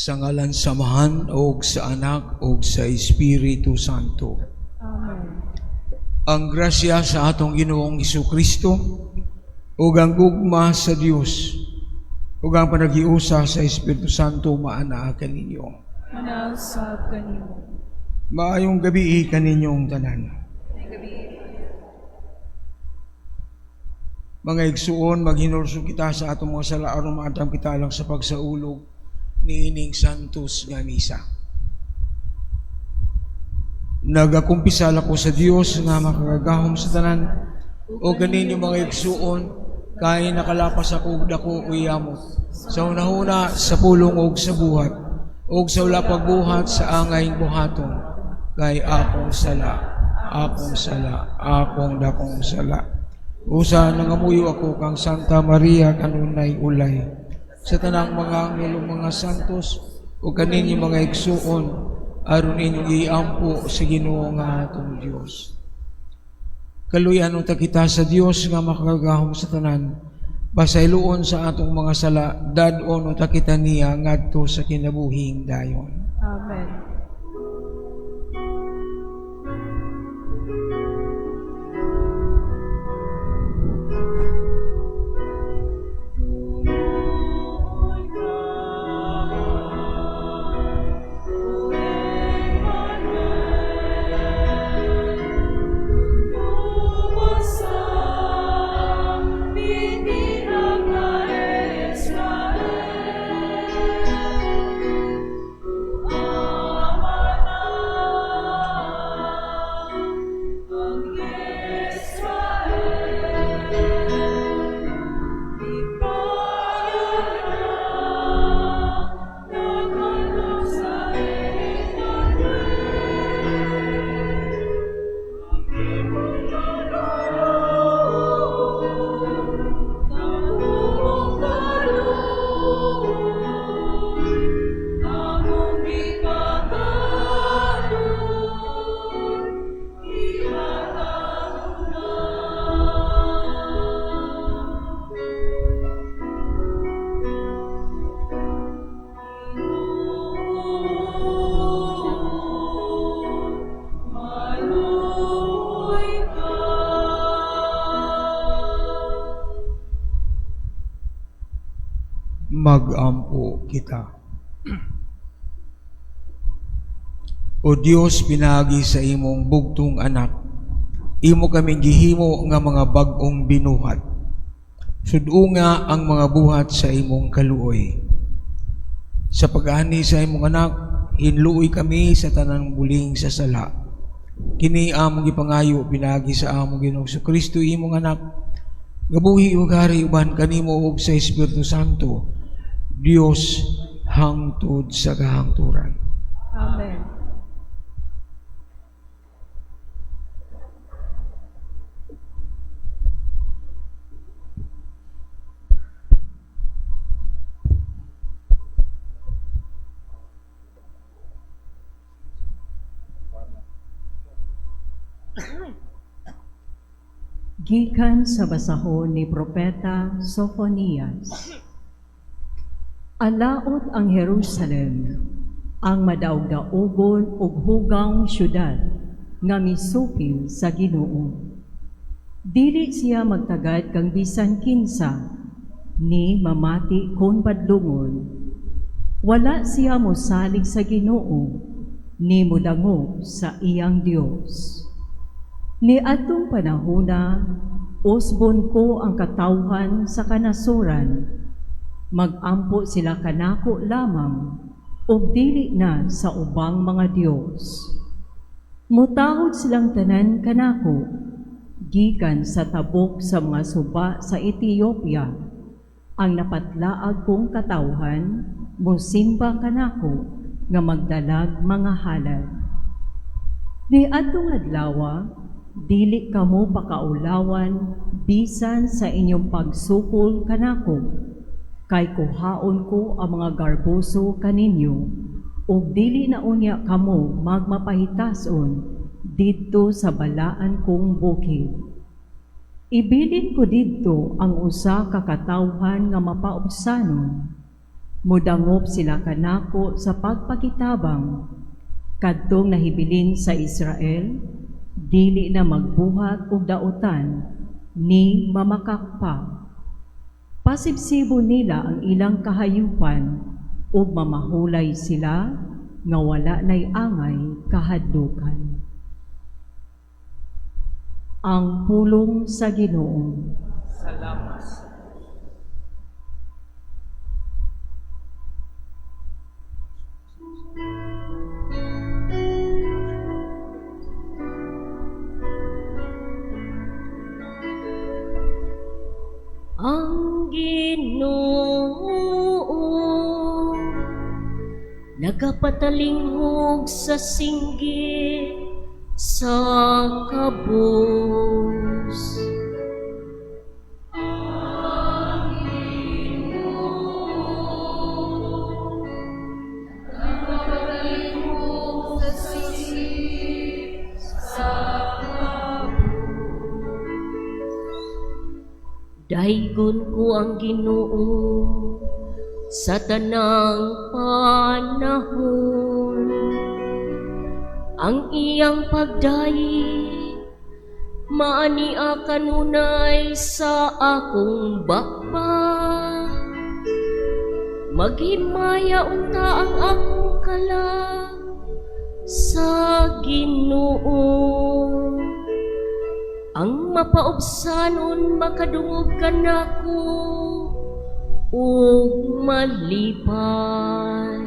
Sa ngalan sa Amahan og sa Anak og sa Espiritu Santo. Amen. Ang grasya sa atong Ginoong Kristo ug ang gugma sa Dios ug ang panaghiusa sa Espiritu Santo maanaa kaninyo. Manausab kanimo. Maayong gabi kaninyong tanan. Mga igsuon, maghinulsol kita sa atong mga sala aron maandam kita alang sa pagsaulog niining Santos nga Misa. Nagakumpisal ako sa Dios nga makagagahom sa tanan o kaninyo, mga igsuon, kay nakalapas ako og dako o yamot sa hunahuna, sa pulong ug sa buhat ug sa wala pagbuhat sa angay buhaton, kay akong sala, akong sala, akong dakong sala. Usa nangamuyo ako kang Santa Maria kanunay ulay, sa tanang mga anghel ug mga santos, ug kaninyo, mga igsuon, aron inyong iampo sa Ginoo nga atong Dios. Kaluyan unta kita sa Dios nga makagagahom sa tanan. Pasayloon sa atong mga sala, dad-on unta kita niya ngadto sa kinabuhing dayon. Amen. Magampo kita. O Dios, pinaagi sa imong bugtong anak, imo kaming gihimo nga mga bag-ong binuhat. Sud-unga ang mga buhat sa imong kaluoy. Sa pag-ani sa imong anak, hinluoy kami sa tanang buling sa sala. Kini among gipangayo pinaagi sa among Ginoong Kristo, imong anak, gabuhi ug hari uban kanimo ug sa Espiritu Santo, Dios hangtod sa kahangturan. Amen. Gikan sa basahon ni Propeta Sofonias. Alaot ang Jerusalem, ang madaog-daogon ug hugaw syudad nga misupil sa Ginoo. Dili siya magtagad kang bisan kinsa, ni mamati kon badlungon. Wala siya mosalig sa Ginoo, ni modangop sa iyang Dios. Ni adtong panahona, usbon ko ang katawhan sa kanasoran. Magampo sila kanako lamang, ug dili na sa ubang mga Dios. Mutahod silang tanan kanako. Gikan sa tabok sa mga suba sa Ethiopia, ang napatlaag kong katawhan mosimba kanako nga magdalag mga halad. Niadtong adlawa, dili kamo pakaulawan bisan sa inyong pagsukol kanako, kay kuhaon ko ang mga garboso kaninyo, ug dili na unya kamo magmapahitason didto sa balaan kong bukid. Ibilin ko didto ang usa ka katawhan nga mapaubsanon. Mudangop sila kanako sa pagpakitabang. Kadtong nahibilin sa Israel, dili na magbuhat og dautan ni mamakakpa. Pasibsibon nila ang ilang kahayupan ug mamahulay sila nga wala nay angay kahadlukan. Ang pulong sa Ginoo. Salamat sa Ang Ginoo nagapatalinghog sa singgit sa kabus. Ang Ginoo nagapatalinghog sa singgit sa kabus. Daygon ko ang Ginoo sa tanang panahon. Ang iyang pagdayi maania kanunay sa akong bakba. Maghimaya unta ang akong kalag sa Ginoo. Ang mapaubsanon makadungog kanako ug malipay.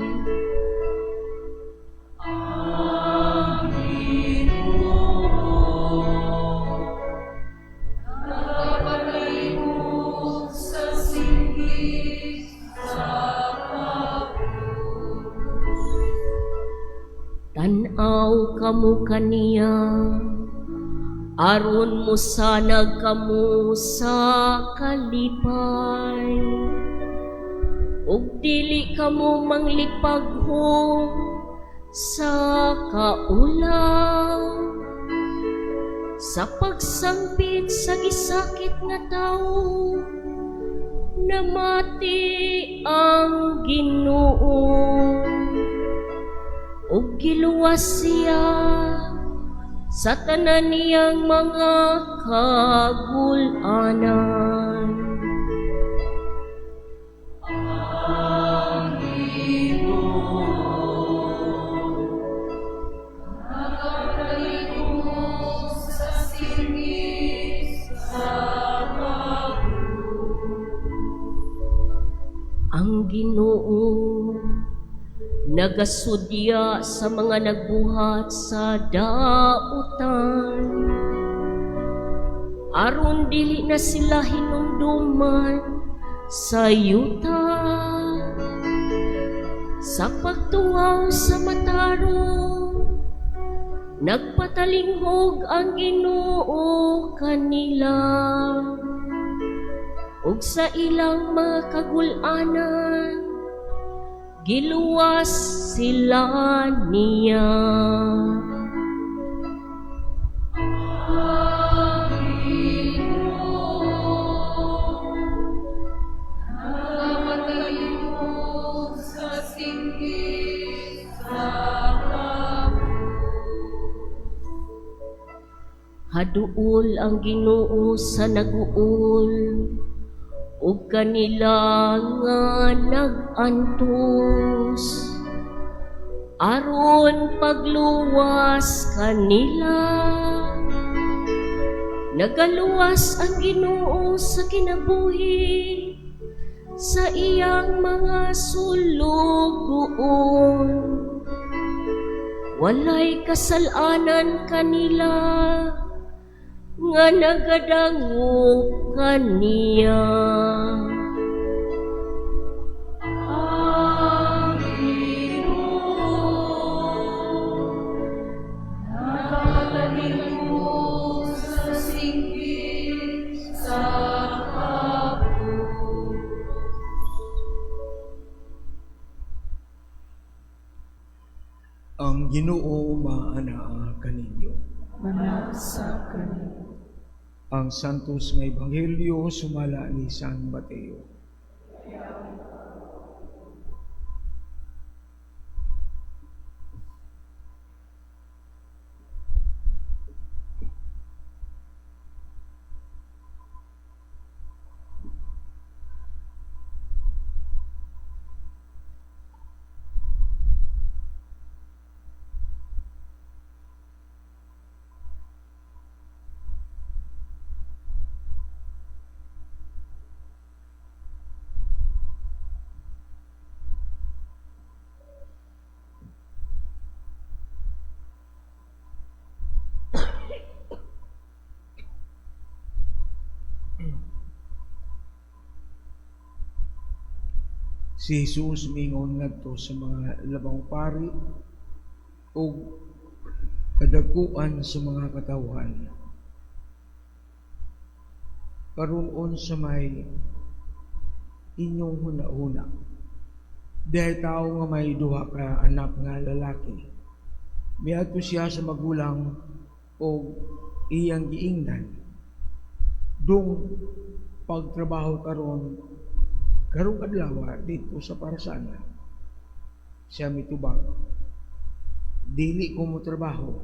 Ang Ginoo nagapatalinghog sa singgit sa kabus. Tan-aw kamo kaniya, aron mosanag kamo sa kalipay. Ug dili kamo manglipaghong sa kaulaw. Sa pagsangpit sa gisakit nga tawo, namati ang Ginoo. Ug giluwas siya sa tanan niyang mga kagul-anan. Ang Ginoo nagapatalinghog sa singgit sa kabus. Ang Ginoo nagasudya sa mga nagbuhat sa dautan, aron dili na sila hinumduman sa yuta. Sa pagtuwaw sa matarong, nagpatalinghog ang Ginoo kanila, ug sa ilang mga kagul-anan giluwas sila niya. Ang Ginoo nagapatalinghog sa singgit sa kabus. Haduol ang Ginoo sa naguol ug kanila nga nag-antos, aron pagluwas kanila. Nagaluwas ang Ginoo sa kinabuhi sa iyang mga sulugoon. Walay kasalanan kanila nga nagadangop kaniya. Ang Ginoo nakatalingkod sa singkit sa kapos. Ang Ginoo maanaa kaninyo. Manasa kanimo. Ang Santos nga Ebanghelyo sumala ni San Mateo. Si Jesus mingon ngadto sa mga labang pari ug kadagkuan sa mga katawhan. Karon sa may inyong hunahuna. Dihay tawo nga may duha ka anak nga lalaki. Miadto siya sa magulang og iyang giingnan. Dung pagtrabaho karon karong adlaw didto sa parasana. Siya mitubag, dili ko mo trabaho.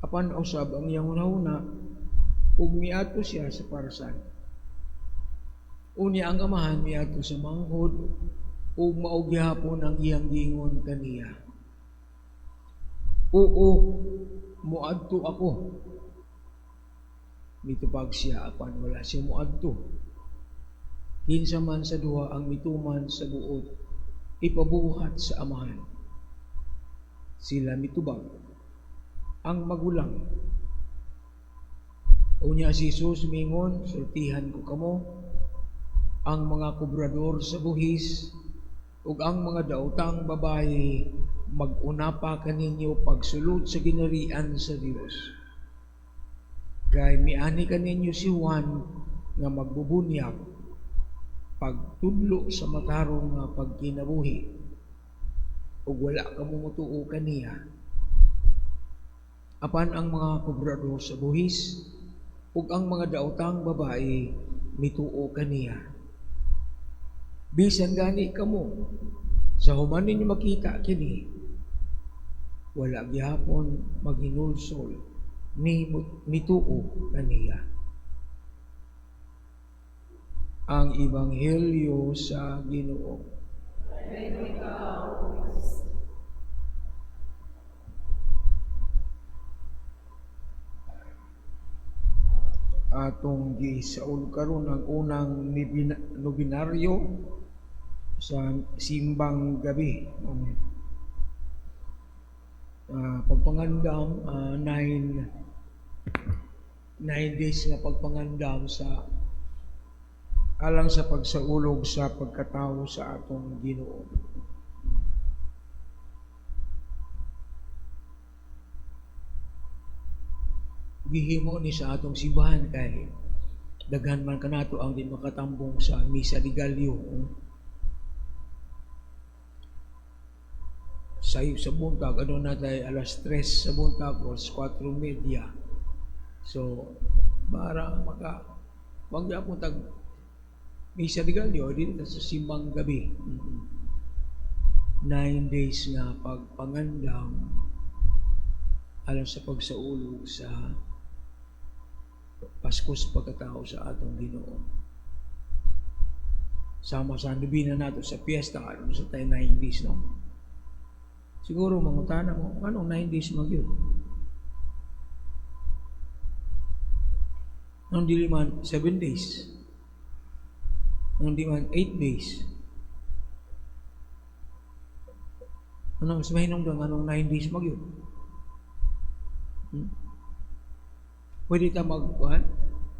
Apan usab ang iyang hunahuna ug miadto siya sa parasan. Unya ang amahan miadto sa manghod ug mao gihapon ang iyang giingon kaniya. Oo, moadto ako. Mitubag siya apan wala siya moadto. Kinsa man sa duha ang mituman sa buot, ipabuhat sa amahan. Sila mitubag, ang magulang. Unya si Jesus mingon, sultihan ko kamo, ang mga kobrador sa buhis ug ang mga daotang babayi mag-una pa kaninyo pagsulod sa ginarian sa Dios. Kay miani kaninyo si Juan nga magbubunyag pagtudlo sa matarong nga pagkinabuhi ug wala kamo motuo kaniya. Apan ang mga kobrador sa buhis ug ang mga daotang babae mituo kaniya. Bisan gani kamo sa human ninyo makita kini, wala gihapon maghinulsol ni mituo kaniya. Ang Ebanghelyo sa Ginoo. Atong gisaul karon ang unang nobinaryo sa simbang gabi. Pagpangandam, 9 days nga pagpangandam sa alang sa pagsaulog sa pagkatao sa atong Ginoo. Gihimo ni sa atong simbahan kay daghan man kanato ang di makatambong sa Misa de Gallo. Sayo sa buntag, ano na tayo, alas 3 sa buntag o alas 4:30. So, para maka, wag yapon tag Misa de Gallo, dito sa simbang gabi. 9 days nga pagpangandam alang sa pagsaulog sa Pasko sa pagkatao sa atong Ginoo. Sama sa nobina nato sa piyesta, ano sa tayo 9 days, no? Siguro mangutana mo, anong 9 days man yun? Nung dili man 7 days. Nung di man 8 days. Ano mas mahinungdan anong 9 days magyud? Pwede ta mag kuan?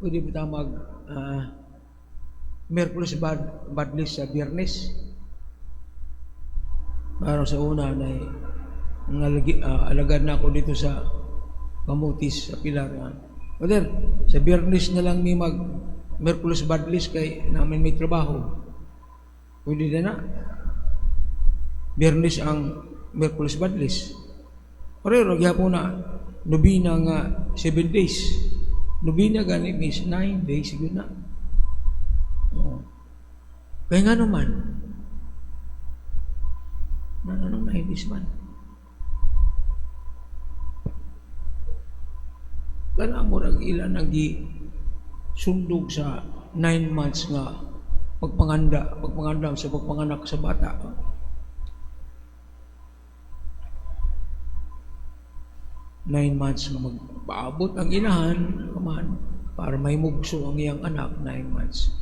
Pwede ba ta mag Miyerkules Badlis sa Biyernes? Para sa una na alagad na ako dito sa Camotes, sa Pilar. Brother, sa Biyernes na lang mi mag Miyerkules Badlis kay namin may trabaho. Pwede na na. Biyernes ang Miyerkules Badlis. Pero gyapon na nobina nga 7 days. Nobina gani means 9 days gyud na. Oo. Kaya nga naman, na anong 9 days man? Kana murag ilan ang sundog sa 9 months nga pagpangandam sa pagpanganak sa bata. 9 months nga magpaabot ang inahan, amahan, para may mugso ang iyang anak, 9 months.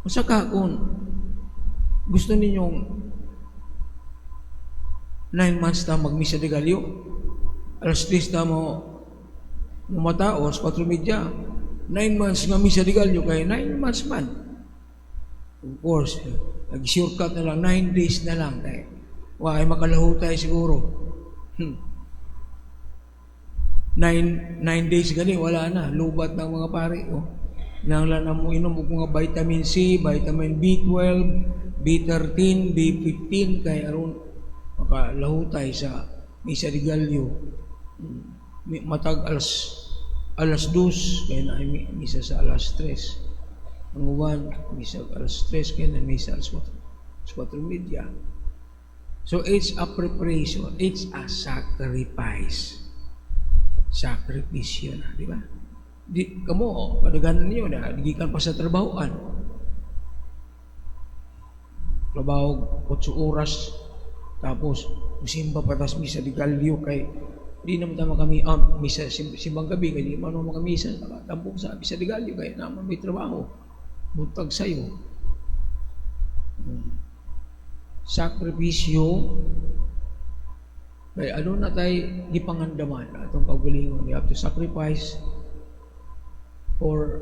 Usa ka kung gusto ninyong 9 months na magmisa de Gallo, alas 3 na mo mata o alas 4:30, 9 months nga misa de Gallo kay 9 months man. Of course, nag-shortcut na lang, 9 days na lang. Kay, wa ay makalahutay siguro. 9 days gani, wala na. Lubat ng mga pare. Oh. Nanglan na mo inom og mga vitamin C, vitamin B12, B13, B15, kay aron makalahutay sa misa de Gallo. Matag alas 2 kay na misa sa alas 3. Ang uban misa alas 3 kay na misa alas 4. Alas 4:30. So it's a preparation, it's a sacrifice. Sakripisyo na, di ba? Di, kamo, kadaghanan ninyo na, gikan pa sa trabahoan. Trabaho 8 oras, tapos musimba pa tas misa de Gallo kay di naman tama kami misa simbang gabi kay di man naman kami misa tampok sa misa de Gallo kay naman may trabaho buntag sayo. Sakripisyo kay ano na tay gipangandaman atong kaugalingon. We have to sacrifice for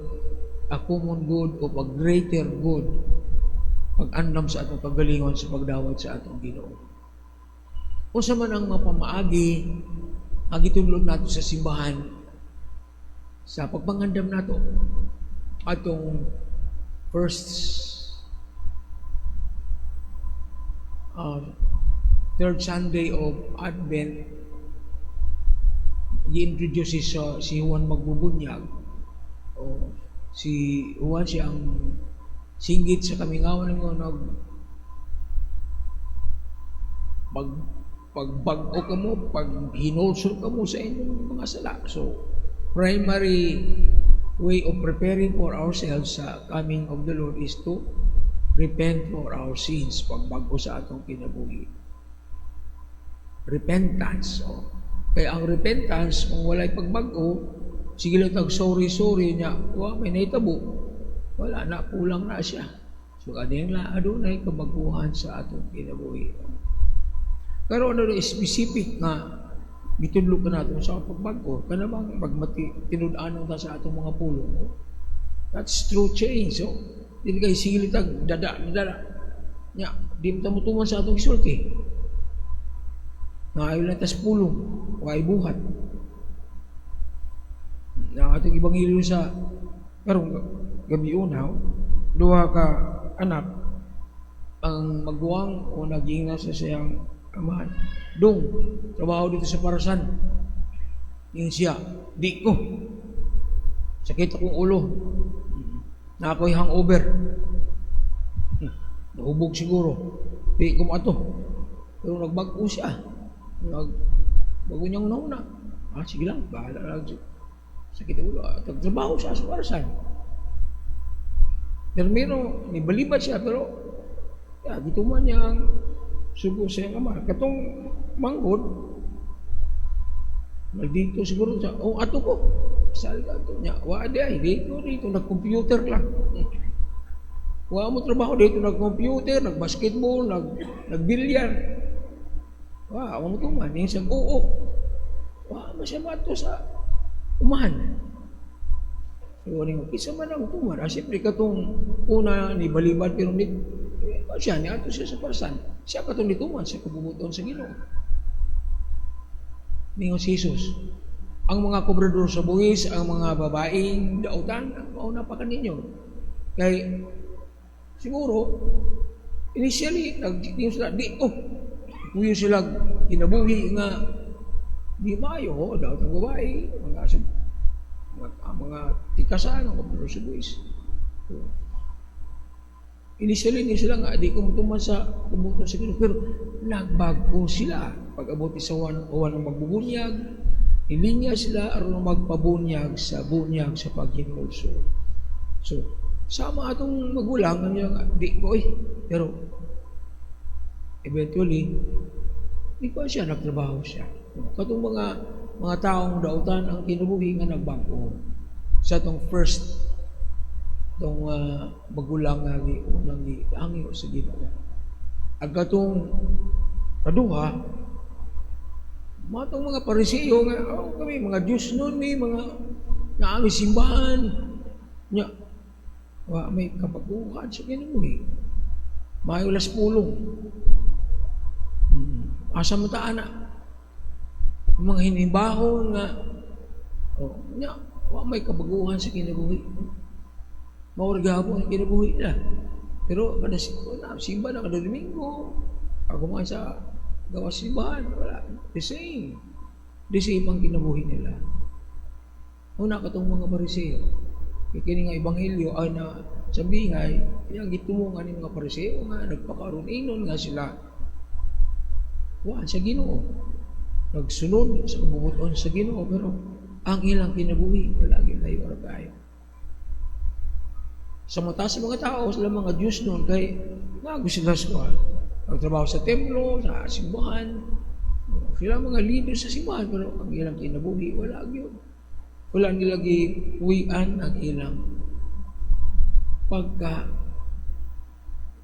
a common good o a greater good, pag-andam sa atong kagalingon sa pagdawat sa atong Ginoo. Unsa man ang mga pamaagi ang gitudlo nato sa simbahan sa pagpangandam nato atong first third Sunday of Advent, i-introduce si Juan Magbubunyag o si Juan, siya ang singgit sa kamingawan ng nag pag pagbag-o kamo, pag hinulsol kamo sa inyong mga sala. So, primary way of preparing for ourselves sa coming of the Lord is to repent for our sins, pagbago sa atong kinabuhi. Repentance. Oh. Kaya ang repentance, kung walay pagbago, sige lang tag sorry sorry niya, wa may nahitabo. Wala na, kulang na siya. So, kaniyang la, adunay kabaguhan sa atong kinabuhi. Pero ano na specific nga gitudlo ka nato sa pagbago, kana bang magmati tinud-anon ta sa atong mga pulong. Oh. That's true change. So, dili kay sige tag dada dada. Nya, di mo ta motuman sa atong gisulti. Naayo lang tas pulong, way buhat. Na atong ebanghelyo sa karong gabi una, duha ka anak ang maguwang o naging sa siyang amahan. "Dong, trabaho dito sa Parasan." Yung siya, "Di ko. Sakit akong ulo. Na ako'y hangover. Nahubog siguro. Di ko ato." Pero nagbag-o siya. Nag bago niyang nauna. "Ah, sige lang, bahala lang. Sakit ulo." Nagtrabaho siya sa Parasan. Pero meron, nibalibat siya, pero ya, gituman niya ang sugo sa iyang ama. Katong manggod, maldito siguro siya, "Oh, ato ko. Sal ka ato niya." Wa di ay, dito, dito, nag-computer lang. Wa mo trabaho dito, nag-computer, nag-basketball, nag-bilyar. Wa mo tuman, yung sa oo. Wa mo siya mato sa umahan. Iwan mo, kinsa man ang tuman. Ah, siyempre, katong una ni balibad, pero ni, eh, siya, ni ato siya sa parasan. Siya katong nituman sa kabubuton sa Ginoo. Ningon si Jesus, ang mga kobrador sa buwis, ang mga babaeng dautan, ang mauna pa kaninyo. Kay, siguro, initially, nag sila, di, oh, kuyo sila, kinabuhi nga, di maayo, oh, daot ang babae, mga tikasan, mga kobrador sa buwis. So, initially, hindi sila nga, di ko mutuman sa kumutan sa Ginoo, pero nagbago sila. Pag abot sa uwan ng magbubunyag, ilinya sila aron magpabunyag sa bunyag sa paghinulsol. So, sama atong magulang, ano nga, di ko eh. Pero, eventually, di ko siya, nagtrabaho siya. Katong mga taong dautan ang kinabuhi nga nagbago sa atong first tong magulang nga gi unang gi hangyo sa Ginoo. Ag katong kaduha, matong mga Pariseo nga, oh, kami mga Diyos nun mi mga naami simbahan nya wa may kabaguhan sa kinabuhi. Maayo las pulong. Asa mo ta ana? Ang mga hinimbahon nga, oh, nya wa may kabaguhan sa kinabuhi. Mao ra gihapon ang kinabuhi na. Pero kada na, simba na kada Domingo. Ako man sa gawas simbahan, wala. The same. The same ang kinabuhi nila. Una katong mga Pariseo. Kay kini nga ebanghelyo ay na sa bingay, iyang gitumo nga ni mga Pariseo nga nagpakaroon-inon nga sila. Wa sa Ginoo. Nagsunod sa kabubuton sa Ginoo, pero ang ilang kinabuhi wala gilayo ra kayo. Sa mata sa mga tao, sila mga Diyos noon, kay nago sila sa kuwan. Nagtrabaho sa templo, sa simbahan, sila mga leader sa simbahan, pero ang ilang kinabuhi, wala gyud. Wala nila gipuy-an ang ilang pagka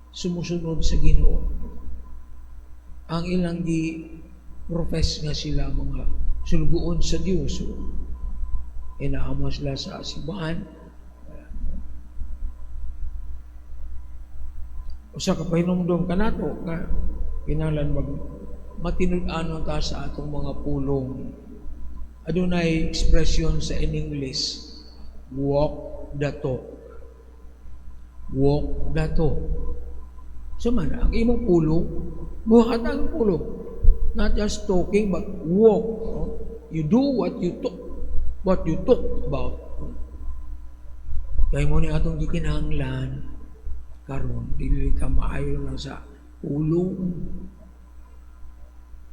sumusunod sa Ginoo. Ang ilang gi profess nga sila mga sulugoon sa Dios. So, inaamo sila sa simbahan. Usa ka pahinumdom kanato nga kinahanglan mag matinud-anon ta sa atong mga pulong. Adunay expression sa in English, walk the talk. Walk the talk. So man, ang imong pulong, buhat ang pulong. Not just talking, but walk. No? You do what you talk, what you talk about. Kaya mo ni atong gikinahanglan karon dili ka maayo lang sa pulong.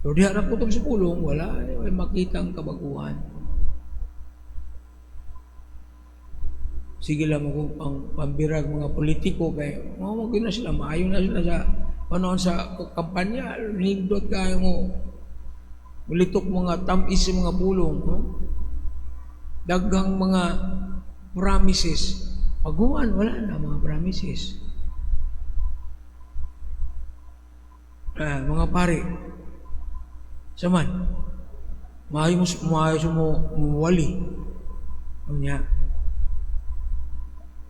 Pero di harap ko sa pulong, wala ay makita ang kabaguhan. Sige lang mo kung pambirag mga politiko kay mo na sila, maayo na sila sa panahon sa kampanya, nindot kayo mo ulitok mga tamis sa mga pulong, no? Daghang mga promises. Paguman, wala na mga promises. Mga pare, saman, maayo mo muwali. Ano niya?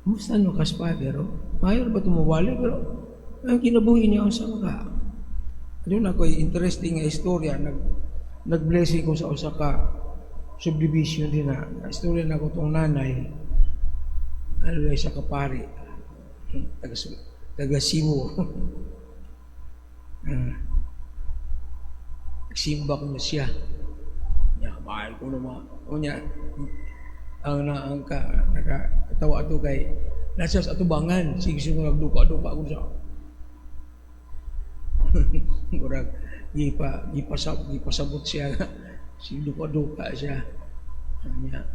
Kumusta no kas pero? Maayo ba tumuwali? Pero ang kinabuhi niya ang sangka. Doon ako interesting nga istorya. Nag-blessing ko sa usa ka subdivision din na. Istorya na ko tong nanay. Ano na siya kapari. Taga Cebu. Simba ko na siya. Nya, mahal ko naman. O niya, ang naang ka, nakatawa ato kay, nasa sa atubangan, sige sige nagduka-duka ko siya. Murag, gipasabot siya. Sige duka-duka siya. Nya.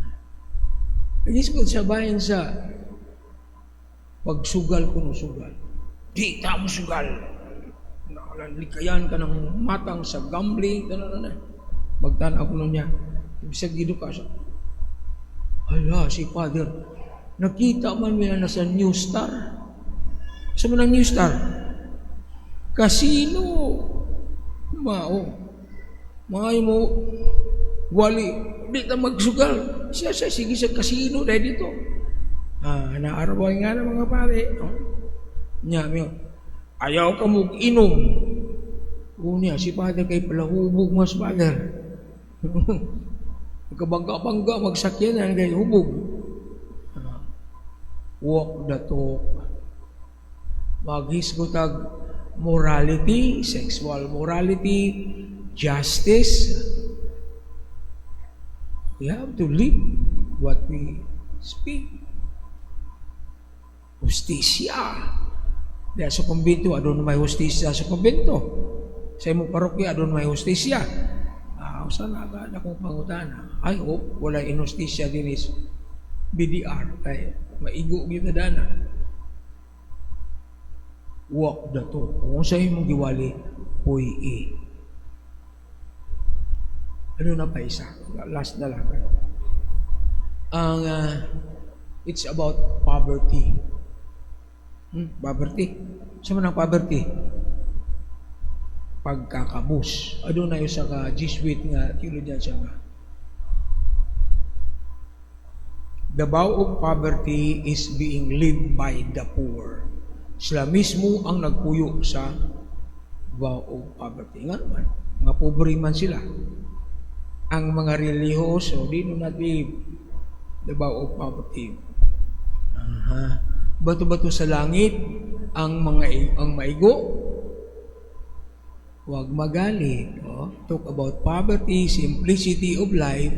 Nagisgot siya bayan sa pagsugal ko no sugal. Di ta mo sugal. Likayan ka ng matang sa gambling. Tanan na. Magtanaw ko nun niya. Ibig giduka siya. Hala, si Father. Nakita man niya na sa New Star. Sa man ang New Star? Casino. Mao. Mga mo, wali. Di ta magsugal. Siya siya, sige sa casino dahil dito. Ah, naarway nga ng mga pare. Oh. Nya, miyo, ayaw ka mo inom. Unya, si Father kay palahubog mas Father. Kabangga-bangga magsakyanan kay hubog. Ah, walk the talk. Maghisgotag morality, sexual morality, justice. We have to live what we speak. Hustisya. Diya sa kumbento, aduna may hustisya sa kumbento. Sa imong parokya, aduna may hustisya. Ah, usa na ka akong pangutana. I hope wala inhustisya dinis BDR kay maigo gyud dana. Walk the talk. Kung sa imong giwali, puy-i. Ano na pa isa? Last na lang. Ang it's about poverty. Poverty. Sa man ang poverty? Pagkakabus. Aduna yung sa ka Jesuit nga theologian siya nga. The vow of poverty is being lived by the poor. Sila mismo ang nagpuyo sa vow of poverty. Nga naman, mga pobre man sila. Ang mga relihiyoso, di do not live the vow of poverty. Aha. Bato-bato sa langit ang mga ang maigo. Huwag magalit. Oh. Talk about poverty, simplicity of life.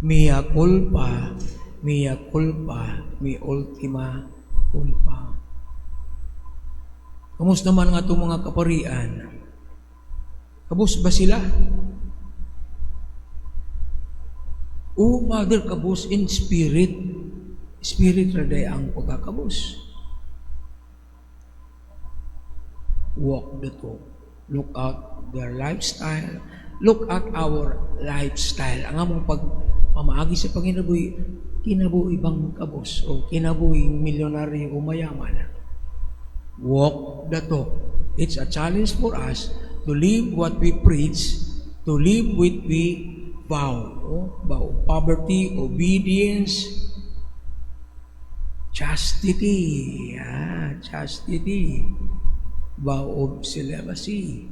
Mea culpa, mea culpa, mi ultima culpa. Kamusta man nga itong mga kaparian? Kabus ba sila? O Mother, kabus in spirit. Spirit ra day ang pagkakabus. Walk the talk. Look at their lifestyle. Look at our lifestyle. Ang among pagpamaagi sa panginabuhi, kinabuhi bang kabus o kinabuhi milyonaryo o mayaman? Walk the talk. It's a challenge for us to live what we preach, to live what we vow. Oh, vow poverty, obedience, chastity. Ah, chastity. Vow of celibacy.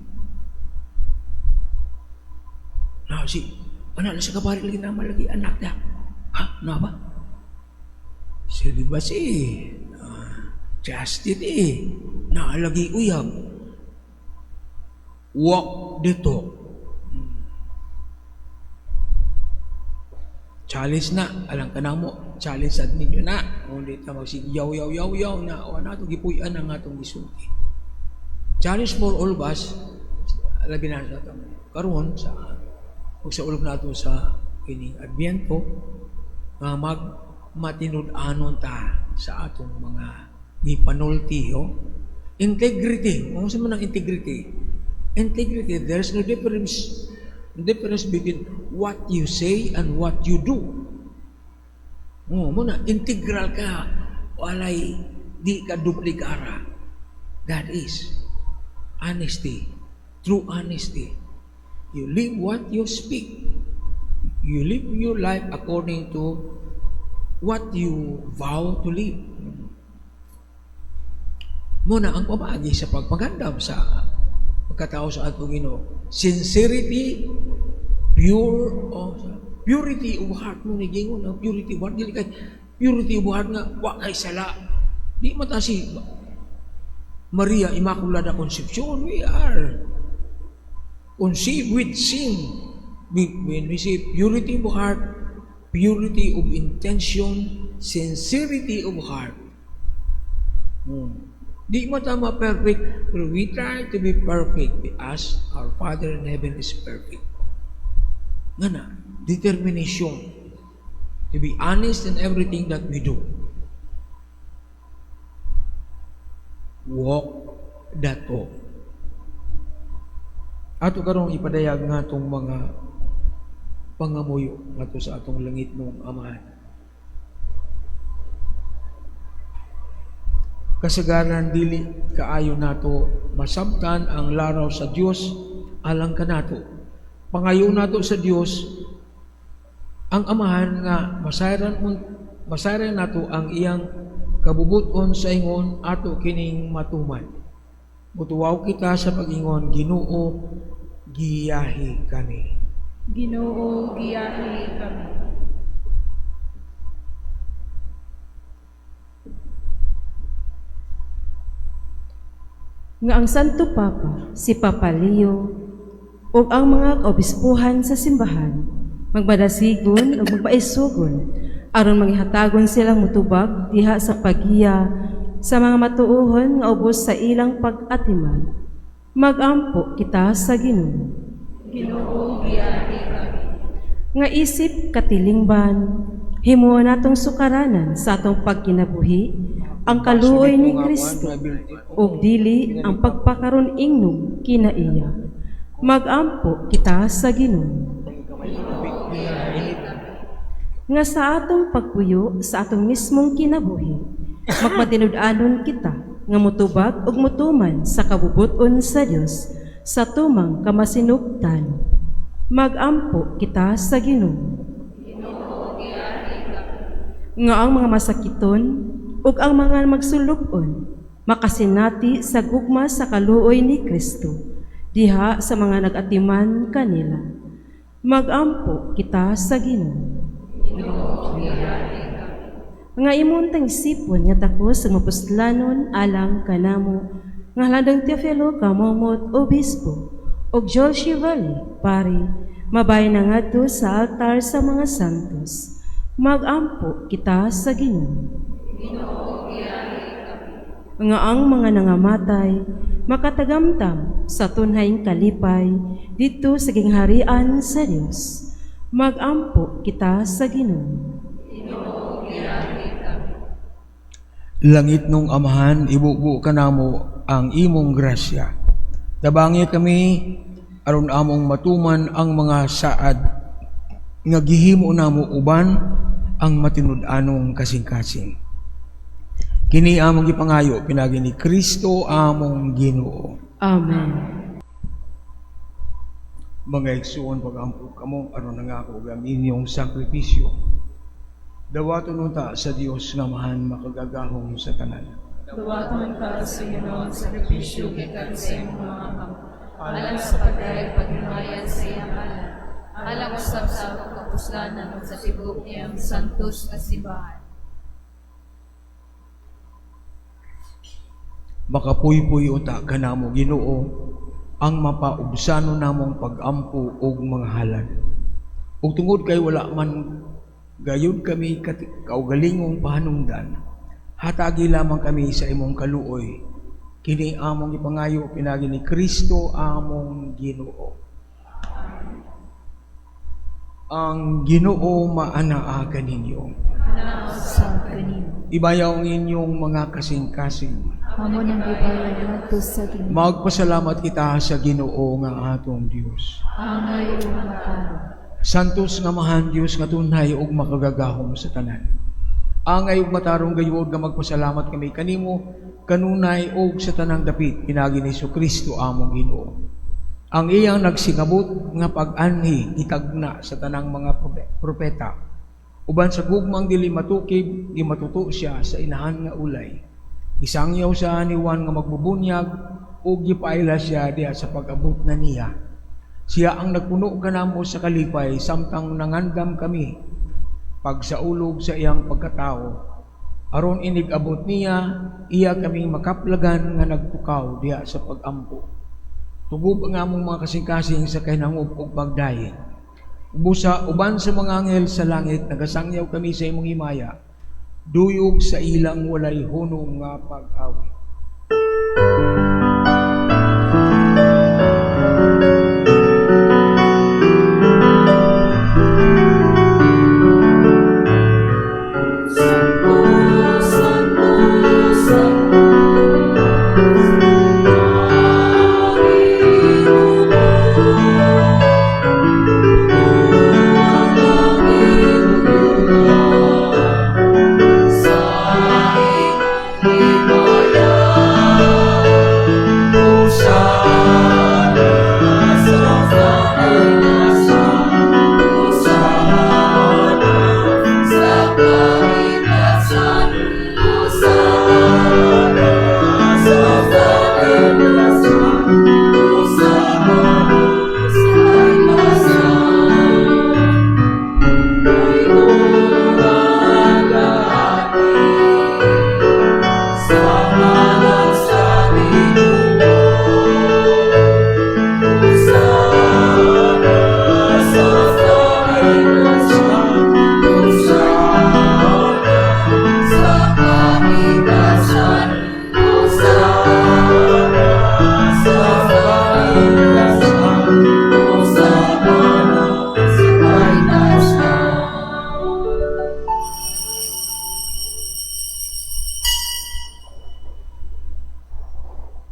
Na, si, anak na sa kapari lagi naman lagi, anak na. Ha? Na ba? Celibacy. Ah, chastity. Na, lagi uyab. Walk the talk. Challenge na, alang ka na mo, challenge sad ninyo na. Kung di ta magsige, yaw, yaw, yaw, yaw na, o na itong gipuy-an ang atong gisulti. Challenge for all of us, labi na sa atong karon sa ug sa ulog nato sa kining Adbyento, nga magmatinud-anon ta sa atong mga gipanulti. Oh. Integrity. Kung sa man ang integrity? Integrity, there's no difference between what you say and what you do. Oh, muna, integral ka. Walay, di ka duplikara. That is honesty. True honesty. You live what you speak. You live your life according to what you vow to live. Muna ang pamaagi sa pagpagandam sa pagkatao sa atong Ginoo. Sincerity, pure, oh, purity of heart mo ni gingon ang purity of heart dili kay purity of heart nga wa kay sala. Di man ta si Maria Immaculada Concepcion. We are conceived with sin. When we say purity of heart, purity of intention, sincerity of heart. Di man ta ma-perfect, pero we try to be perfect as our Father in heaven is perfect. Nga na, determination to be honest in everything that we do. Walk that talk. Ato karong ipadayag nga atong mga pangamuyo ngadto sa atong langit nung Amahan. Kasagaran dili kaayo nato masabtan ang laraw sa Dios alang kanato. Pangayo nato sa Dios Ang Amahan nga masayran nato ang iyang kabubuton sa ingon ato kining matuman. Mutuwaw kita sa pag-ingon, Ginoo, giyahi kami. Ginoo, giyahi kami. Nga ang Santo Papa, si Papa Leo, ug ang mga kaobispuhan sa simbahan, magmadasigon ug magmaisugon, aron manghatagon silang mutubag diha sa paggiya sa mga matuohon nga ubos sa ilang pag-atiman. Magampo kita sa Ginoo. Ginoo, giyahi kami. Nga isip katilingban, himuon natong sukaranan sa atong pagkinabuhi ang kaluoy ni Kristo ug dili ang pagpakaron ingnog kinaiya. Magampo kita sa Ginoo. Nga sa atong pagpuyo sa atong mismong kinabuhi, magmatinud-anon kita nga mutubag ug mutuman sa kabubut-on sa Dios sa tumang kamasinugtan. Magampo kita sa Ginoo. Nga ang mga masakiton ug ang mga magsulub-on makasinati sa gugma sa kaluoy ni Kristo diha sa mga nag-atiman kanila. Magampo kita sa Ginoo. Nga imong tangisipon nga takos sa mapuslanon alang kanamo nga halandong Teofilo Camomot, Obispo, ug Joel Chevalier, pari, mabay na ngadto sa altar sa mga santos. Magampo kita sa Ginoo. Nga ang mga nangamatay makatagamtam sa tunhayng kalipay didto sa gingharian sa Dios. Magampo kita sa Ginoo. Langit nung Amahan, ibubo kanamo ang imong grasya. Tabangi kami aron among matuman ang mga saad nga gihimo namo uban ang matinud-anong kasing-kasing. Kini among gipangayo pinagi ni Kristo among Ginoo. Amen. Mga igsuon, pag-ampo kamo aron nangako ang inyong sakripisyo. Dawaton unta sa Dios nga Amahan makagagahom sa tanan. Dawaton ka sa Ginoo ang sakripisyo gikan sa imong mga kamot, alang sa pagdayeg paghimayan sa iyang ngalan, alang usab sa atong kapuslanan ug sa tibuok niyang santos nga simbahan. Makapuypuy unta kanamo, Ginoo, ang mapaubsano namong pag-ampo og mga halad. Ug tungod kay wala man gayud kami kaugalingong pahanungdan, hatagi lamang kami sa imong kaluoy. Kini among ipangayo pinagi ni Kristo among Ginoo. Ang Ginoo maanaa kaninyo. Sa kanimo. Ibayaw ang inyong mga kasing-kasing. Amo nang gibayaw ngadto sa Ginoo. Magpasalamat kita sa Ginoo nga atong Dios. Angay ug matarong. Santos nga Amahan, Dios nga tunhay ug makagagahom sa tanan. Angay ug matarong gayud nga magpasalamat kami kanimo kanunay ug sa tanang dapit pinaagi ni Kristo among Ginoo. Ang iyang nagsingabot nga pag-anhi gitagna sa tanang mga propeta. Uban sa gugmang dili matukib, gimatuto siya sa inahan nga ulay. Gisangyaw siya ni Juan nga magbubunyag ug gipaila siya diha sa pag-abot na niya. Siya ang nagpuno kanamo sa kalipay samtang nangandam kami pagsaulog sa iyang pagkatao. Aron inig-abot niya, iya kaming makaplagan nga nagpukaw diha sa pag-ampo. Tugob ang among mga kasing-kasing sa kahinangop ug pagdayon. Ubusa uban sa mga anghel sa langit, nagasangyaw kami sa imong himaya, duyog sa ilang walay hunong nga pag-awit. Santo, Santo, Santo, Panginoon, ang langit ug lupa sa imong himaya.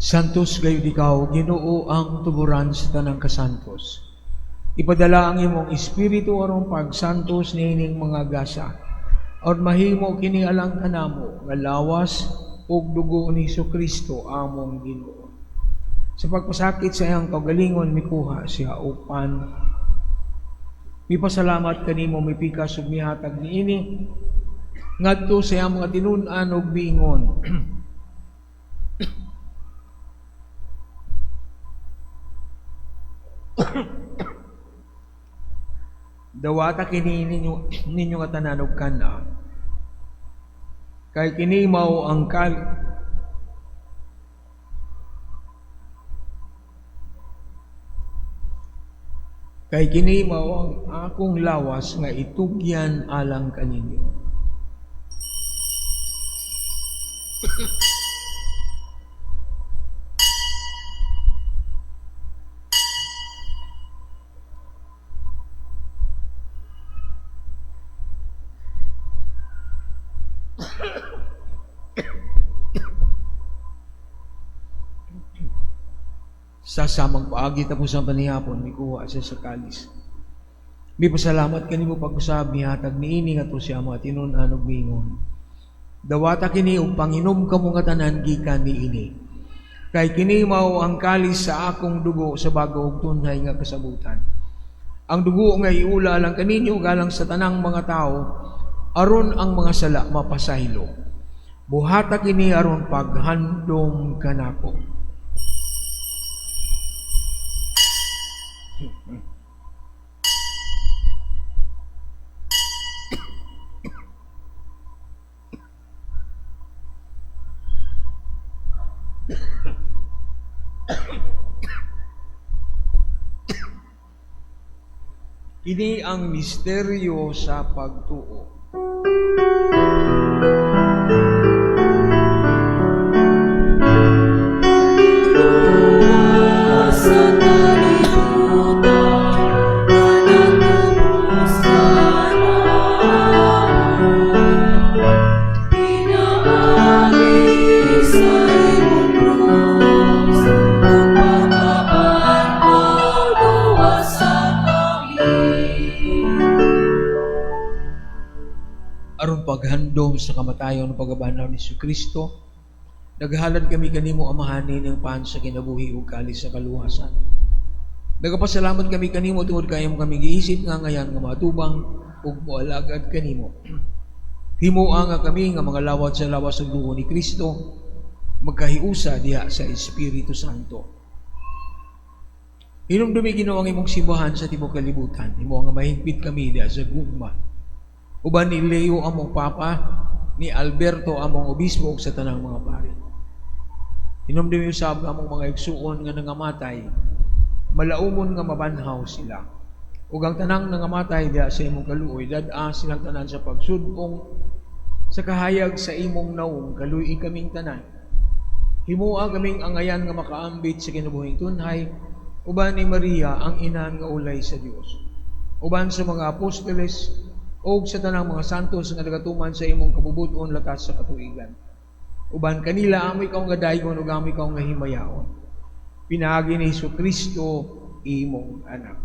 Santos gayud ikaw, Ginoo, ang tuburan sa tanang kasantos. Ipadala ang imong espiritu aron pagsantos niining mga gasa. Aron mahimo kini alang kanamo nga lawas ug dugo ni Kristo among Ginoo. Sa pagpasakit sa iyang kaugalingon, mikuha siya og pan. Mipasalamat kanimo, mipikas ug mihatag niini ngadto sa iyang mga tinun-an ug miingon: "Dawata kini ninyo nga tanan og kan-a. Kay kini mao ang kal Kay kini mao ang akong lawas nga itugyan alang kaninyo." Sa samang paagi, tapos ang panihapon, mikuha siya sa kalis. Mipasalamat kanimo pag-usab, mihatag niini ngadto sa mga tinun-an ug miingon: "Dawata kini ug panginom kamo nga tanan gikan niini. Kay kini mao ang kalis sa akong dugo sa bago ug tunhay nga kasabutan. Ang dugo nga iula alang kaninyo ug alang sa tanang mga tawo aron ang mga sala mapasaylo. Buhata kini aron paghandom kanako." Kini ang misteryo sa pagtuo. Sa kalibutan, nanatubos ka namo. Pinaagi sa imong krus, ug pagkabanhaw luwasa kami. Aron paghandom sa kamatayon ug pagkabanhaw ni Kristo, naghalad kami kanimo, Amahan, niining pan sa kinabuhi ug kalis sa kaluwasan. Nagapasalamat kami kanimo tungod kay imo kami giisip nga angayan nga matubang ug moalagad kanimo. Himoa nga kami nga mga lawat sa lawas ug dugo ni Kristo magkahiusa diha sa Espiritu Santo. Hinumdumi, Ginoo, ang imong simbahan sa tibuok kalibutan. Himoa nga mahigpit kami diha sa gugma. Uban ni Leo among Papa, ni Alberto among obispo ug sa tanang mga pari. Hinumdumi usab ang among mga igsuon nga nangamatay, malaumon nga mabanhaw sila. Ug ang tanang nangamatay diha sa imong kaluoy, dad-a silang tanan sa pagsud-ong sa kahayag sa imong nawong, kaluy kaming tanan. Himoa kaming angayan nga makaambit sa kinabuhing tunhay, uban ni Maria ang inan nga ulay sa Dios. Uban sa mga apostoles ug sa tanang mga santos nga nagatuman sa imong kabubuton latas sa katuigan. Uban kanila amo ikaw nga daygon ug amo ikaw nga himayaon. Pinaagi ni Hesus Kristo, imong anak.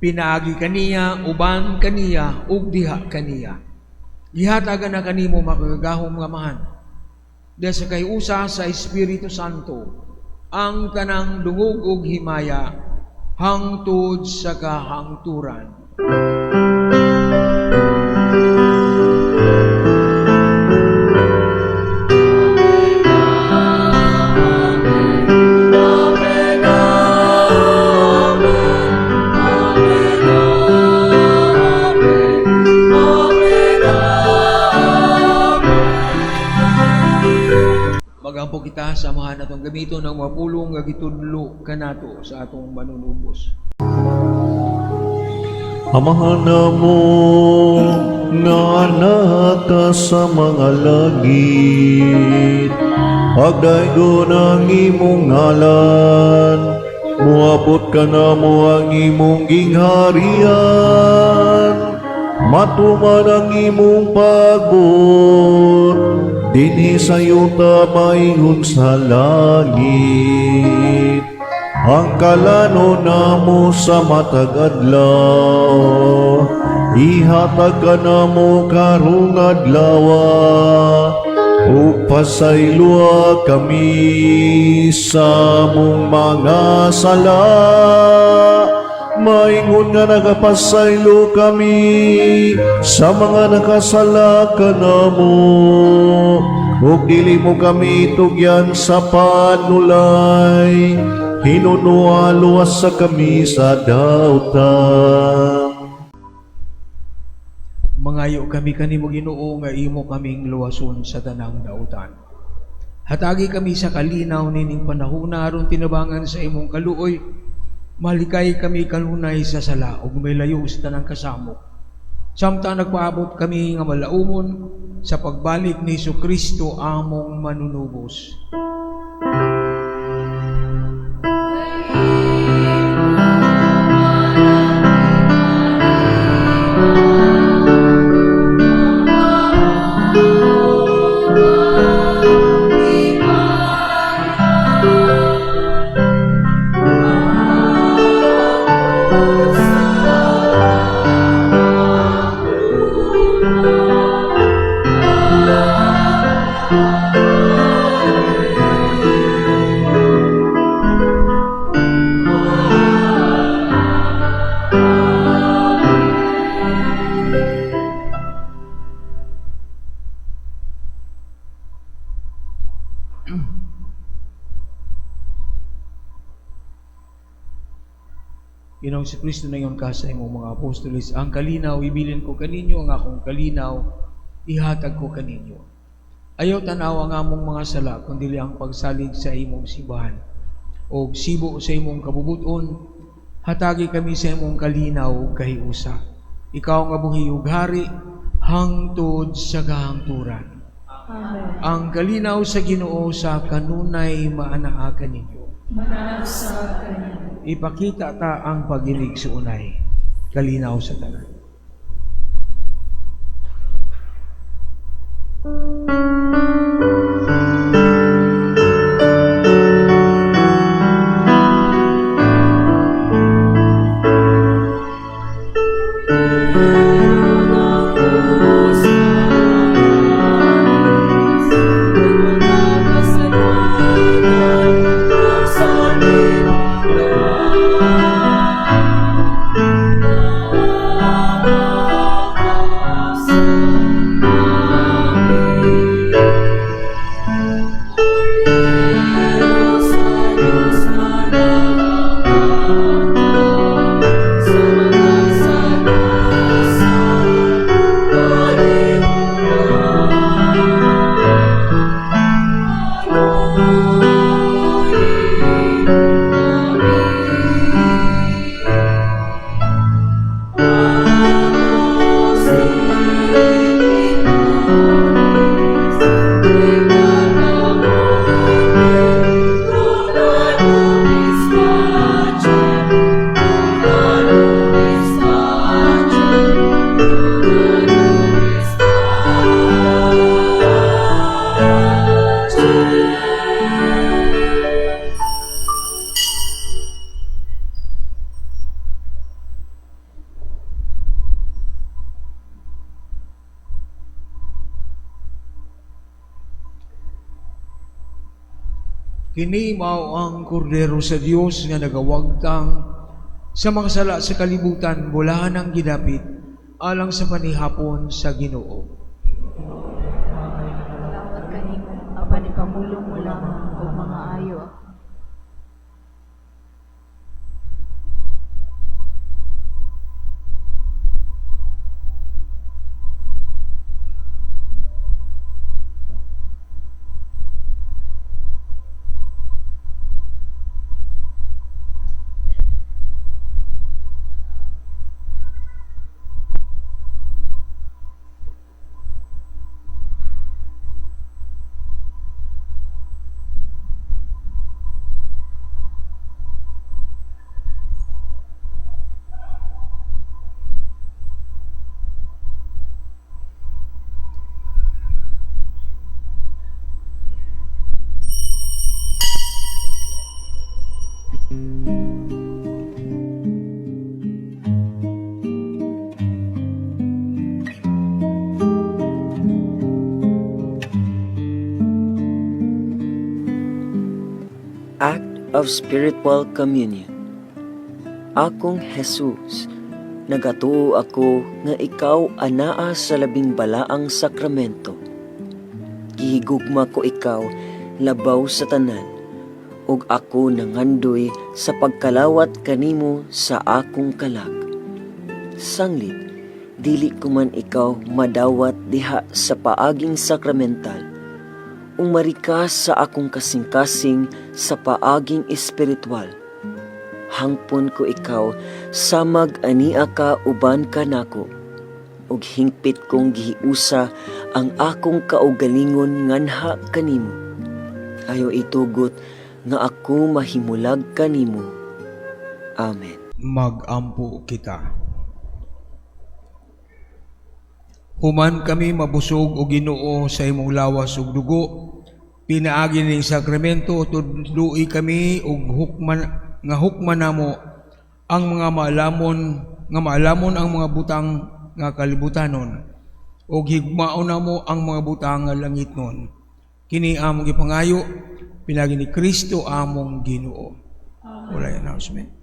Pinaagi kaniya, uban kaniya, ug diha kaniya. Gihatagan na kanimo, makagagahom nga Amahan, diha sa kahiusa sa Espiritu Santo, ang tanang dungog ug himaya hangtod sa kahangturan. Amen, Amen, Amen, Amen, Amen, Amen. Magampo kita sa Amahan atong gamiton ang mga pulong nga gitudlo kanato sa atong manunubos. Amahan namo nga naa sa mga langit, pagdaygon ang imong ngalan. Muabot kanamo ang imong gingharian, matuman ang imong pagbuot dinhi sa yuta maingon sa langit. Ang kalanon namo sa matag adlaw, ihatag kanamo karong adlaw, ug pasayloa kami sa among mga sala, maingon nga nagapasaylo kami sa mga nakasala kanamo, ug dili mo kami tugyan sa panulay, hinunoa luwasa kami sa dautan. Mangayo kami kanimo, Ginoo, nga imo kaming luwason sa tanang dautan. Hatagi kami sa kalinaw nining panahona aron tinabangan sa imong kaluoy. Malikay kami kanunay sa sala ug may layo sa tanang kasamok, samtang nagpaabot kami nga malaumon sa pagbalik ni Kristo among manunubos. Ginoong Kristo, ningon ka sa imong mga apostoles, "Ang kalinaw ibilin ko kaninyo, ang akong kalinaw ihatag ko kaninyo. Ayaw tanawa ang among mga sala, kundi ang pagsalig sa imong simbahan. O sibo sa imong kabubuton, hatagi kami sa imong kalinaw ug kahiusa. Ikaw nga buhi ug hari hangtod sa kahangturan." Amen. Ang kalinaw sa Ginoo sa kanunay maanaa kaninyo. Manaa sa kaniya. Ipakita ta ang pag-iligsuonay. Kalinaw sa tanan. Kini mao ang kordero sa Dios nga nagawagtang sa mga sala sa kalibutan, bulahan ang gidapit alang sa panihapon sa Ginoo. Salamat kanimo, apan ipamulong mo lamang ug mangaayo ako. Act of Spiritual Communion. Akong Jesus, nagatuo ako nga ikaw anaa sa labing balaang sakramento. Gihigugma ko ikaw labaw sa tanan, ug ako nangandoy sa pagkalawat kanimo sa akong kalag. Sanglit, dili ko man ikaw madawat diha sa paaging sakramental. Umari ka sa akong kasing-kasing sa paaging espiritual. Hangpon ko ikaw samag ania ka uban ka nako. Ug hingpit kong gihiusa ang akong kaugalingon nganha kanimo. Ayo itugot nga ako mahimulag kanimo. Amen. Magampo kita. Human kami mabusog o Ginoo sa imong lawas ug dugo, pinaagi ning sakramento, tudloi kami og hukman nga hukman namo ang mga maalamon nga maalamon ang mga butang nga kalibutanon ug higmaon namo ang mga butang nga langitnon. Kini among gipangayo pinaagi ni Kristo among Ginoo. Wala announcement.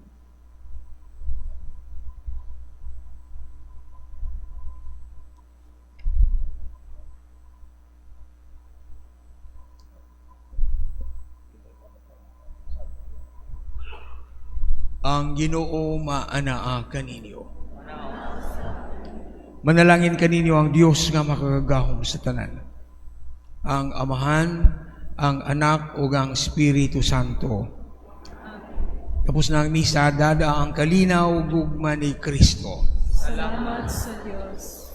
Ang Ginoo maanaa kaninyo. Manalangin kaninyo ang Dios nga makagagahom sa tanan. Ang Amahan, ang Anak ug ang Espiritu Santo. Tapos na ang misa, dada ang kalinaw gugma ni Kristo. Salamat sa Diyos.